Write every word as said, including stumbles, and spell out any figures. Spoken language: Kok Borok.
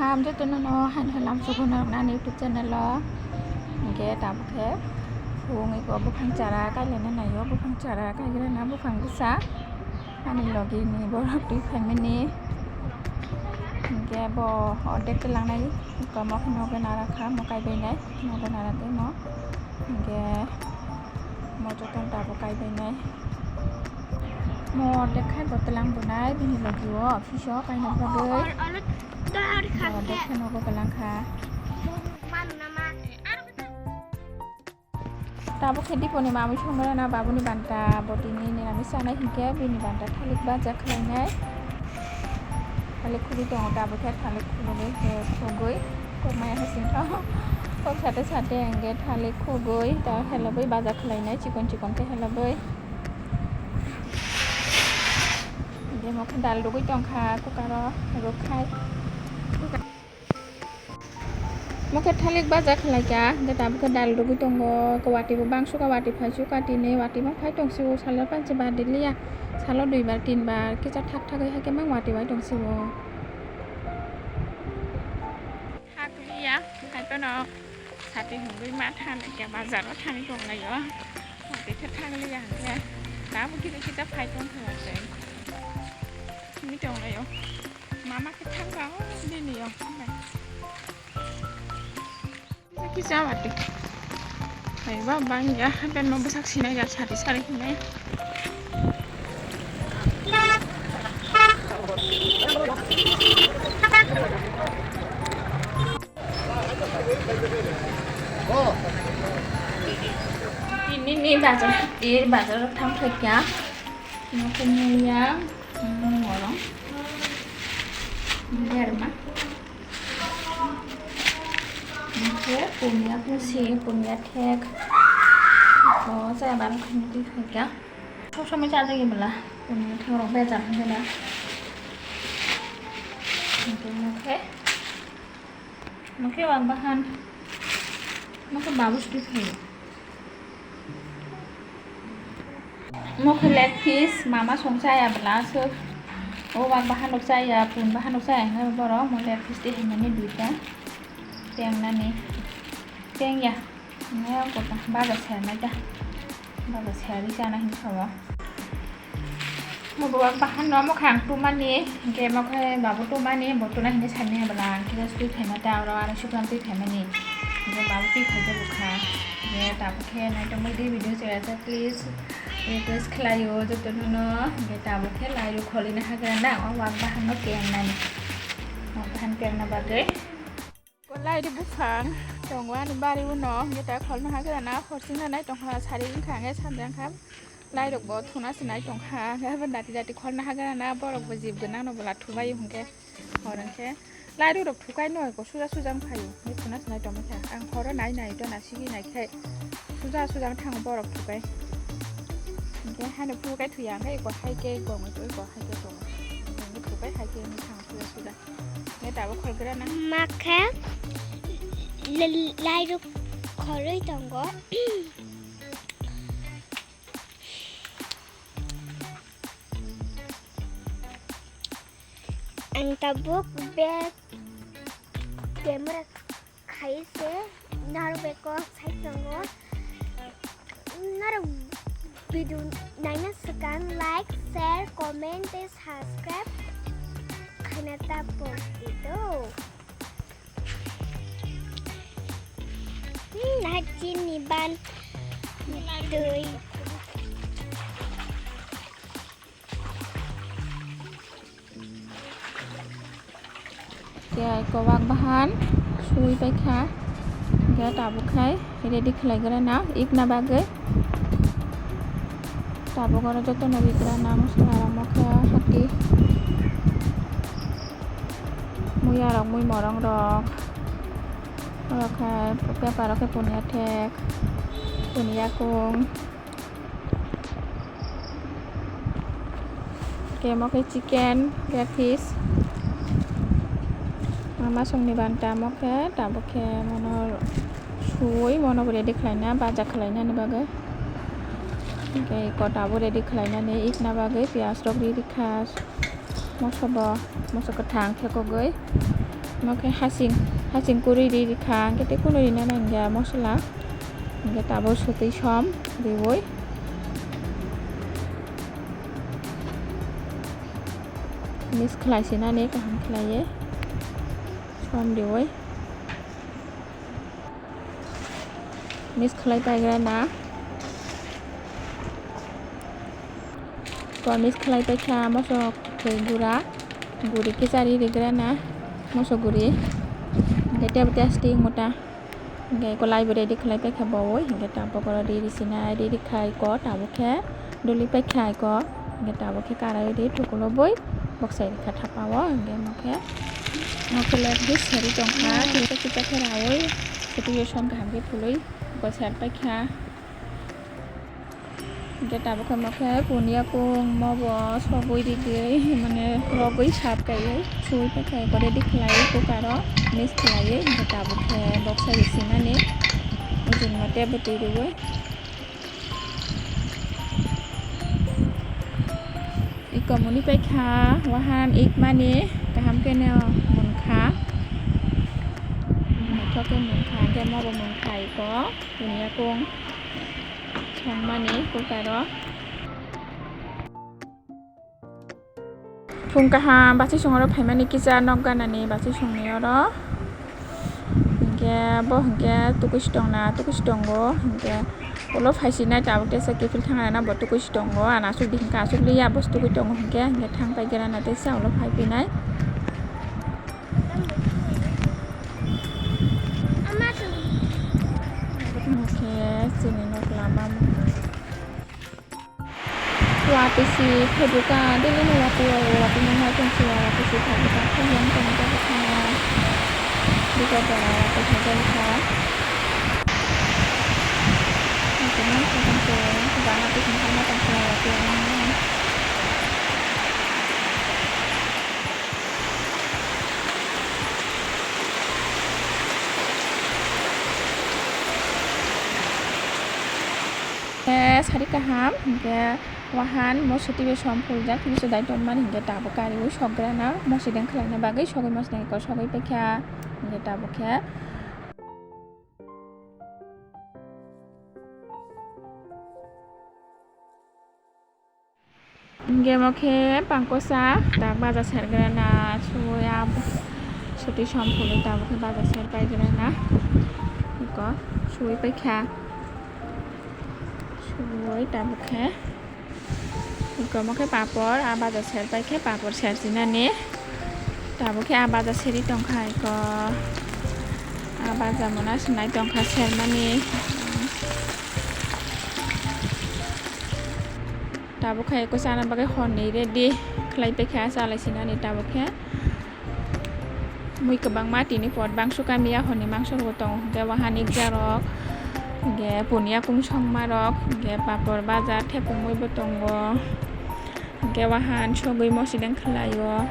Ham jotono no han halam sugo norok nani YouTube channel o. Hingke tabuk khe phung iko buphang chara kailana naio, buphang chara kaigrana buphang bwsa. Ani logi ni borok twi phaimani. Hingke bo ordek khe langnai, iko mo khe nogo nara kha, mo kaibainai, nogo nara tei mo. Hingke mo jotono tabuk kaibainai. Mo ordek khai bo twlang bunai, bini logi o office o kaina bagwi. Bo ordek khai nogo twlang kha. Tabuk khe Diponi mamwi songno rwna babuni banta botini nirami chanai hinkhe bini banta thalik baja khlainai. Thalik khugwi tongo tabuk khe thalik khugwi khe khugwi kokmaya hai singkha kok sate sate hinkhe thalik khugwi ta helobwi baja khlainai chikon chikon khe helobwi. Hinkhe mo khe dal rwgwi tongkha cooker o rwkhai. Mokhe thalik baja khlaikha, hwnkhe tabukhe dal rwgwi tongo, watwi bo bangsuka, watwi phaisu katini, watwi ma phai tongsibo, salo panchi badiliya, salo duibar tinbar kisa thak thagwi haikhe mang watwi bai tongsibo. Thakliya, haiphano sati hwnwi ma thanglaikha, bazaro thangwi tonglaio, watwi khe thakliya hwnkhe, tabuk kisa kisa phai tongkha watwi, thangwi tonglaio. Mama khe thangkha, o bini yong thangkha. Kisa watwi. Hai ba bang ya, hapen mo bwsak sinai ya, sari sari hinai. Tini ni bazar, eh, bazar thang thakya. Nokni ya. Mui morong. Berma. Oke, punya kusi, punya thek. Ko saya baru kami di kaya. Sok sama saja gimana? Punya thek rok bejar gimana? Oke, oke. Mokhe wak bahan, mokhe babu sidi phaio. Mokhe leg piece mama song chaya bwla aswk. O wak bahan rok chaya, pun bahan rok chaya hwnwi borok mo leg piece de hwnmani duita. Tengnani. Tengya. Nai ang kota baga sermai ta. Baga serwi chana hinwi sao. Mo bo bahan no mo khang tumani, hingke mo khe babu tumani, bo tuna hinwi sani bwla ang kisa twi phaima ta oro ano sukran twi phaimani. Hingke babu twi phai ta bwkha. Hingke tabuk khe nai tongmani video chaya sa please request khlaio joto no. Hingke tabuk khe lairu kholina hagra na o wak bahan no tengnani. Wak bahan tengna bagwi. Lairok buphang tongo ani bari uno, hingke ta kholna hagra na, horsing na nai tongkha, sari wngkha, hingke sanja wngkha, lairok bo thuna se nai tongkha, hingke dati dati kholna hagra na, borok bo jib gwnang no bwla thubai hingke, hor hingke lairok rok thukai no ko suja suja wngkha, hingke thuna se nai tongkha, ang horo nai nai to na sigi nai khe suja suja wng thango borok thukai, hingke haino phukai thuya, hingke eko hai khe gongoi to eko hai khe gongoi, hingke thukai hai khe wng thango suja suja. Nge tabuk khol gra na. Makhe l-, lairuk khorwi tongo. Ang tabuk bag camera khai se narwk beko sai tongo. Narwk video naina swkang like, share, comment tei subscribe khaina ta pok di do. Hmm, hai chini ban twi. Tei kowak bahan sui paikha, hingke tabuk khai ready khlai gra na ikna bagwi. Tabuk oro jotono ri gra na mosola rok mokhe hati, muya rok, mui morong rok, oro khe pepa rok khe poniya thek, poniya kung. Khe omo khe chicken, khe fish. Mama songni banta omo khe, tabuk khe mono suwi mono bo ready khlaina, baja khlainani bagwi. Hingkhe eko tabuk ready khlainani ikna bagwi piyaj rok ri rikha, moso bo, moso kwthang thekogwi. Omo khe hasing, hasing kwrwi ri rikha, hwnkhe tei kunu rina nangya mosola. Hwnkhe tabuk sotwi som riwi mix khlai sinani kaham khlaiwi som riwi. Mix khlai paigra na. Ko mix khlai paikha mosok tei gura, guri kisa ri rigra na, mosok guri. Hwnkhe tebo tei asti muta. Hwnkhe ko laibo ready khlai paikha bowoi. Hwnkhe tabuk oro ri ri sinai, ri ri khai ko tabuk khe. Doli paikha iko, hwnkhe tabuk khe karai ri tukulo bui boksai rikha thapa o, hwnkhe omo khe, omo khe like this sari tongkha, kisa kisa khe raui, sotwi som kaham khe phului, iko ser paikha. Hwnkhe tabuk khe omo khe puniya kung mobo sogwi rigwi, mane rogwi sap kaiwi, sui paikha iko ready khlaiwi cooker o mix khlaiwi, hwnkhe tabuk khe boksai ri sinani, ujin mate bwtwi riwi. Iko muni paikha, wahan ikmani kaham khe no munkha. Naithok khe munkha, hwnkhe mobo munkha iko, puniya kung songmani cooker o. Phung kaham bachwi songro phaimani kisa nok ganani bachwi songni oro. Hwnkhe bo hwnkhe tukui si tongna, tukui si tongo. Hwnkhe ulo phai sinai tabuk tesa kiphil thangna bo tukui si tongo. Ano aswk di hwnkhe aswk liya bo tukui tongo hwnkhe, hwnkhe thang pai gana na tesa ulo phai pinai. Hwnkhe chini nok lama. Watwi si phaibukha, daily no watwi o, watwi no nai tongsi o, watwi si phaibukha, khe yang tong khe bwkhano. Bikha jora watwi phaibukha. Watwi no khe tongsi o, bana twi tongkha ma tongsi o, watwi o. Tei sari kaham, hwnkhe wahan moso twibo som phuljak, twibo se dai tongmani, hwnkhe tabuk kariui sokgrana, moso deng khlaina bagwi sogwi moso deng khe sogwi paikha, hwnkhe tabuk khe. Hwnkhe omo khe pangkosa, tak baja sergrana, suya, sotwi som phunui tabuk khe baja ser paigrana. Iko suwi paikha, suwi tabuk khe. Iko omo khe papor, a baja ser paikhe papor sersinani. Tabuk khe a baja seri tongkha iko. A baja mona sinai tongkha sermani. Tabuk khe eko chana bagwi horni ready khlai paikha, chalai sinani tabuk khe. Mui kwbangma tini pot bangso kamiya horni mangso rwgo tongo, hwnkhe wahan ikjarok, hwnkhe puniya kungsongmarok, hwnkhe papor baja thepung muibo tongo, hwnkhe wahan sogwi mosideng khlaio.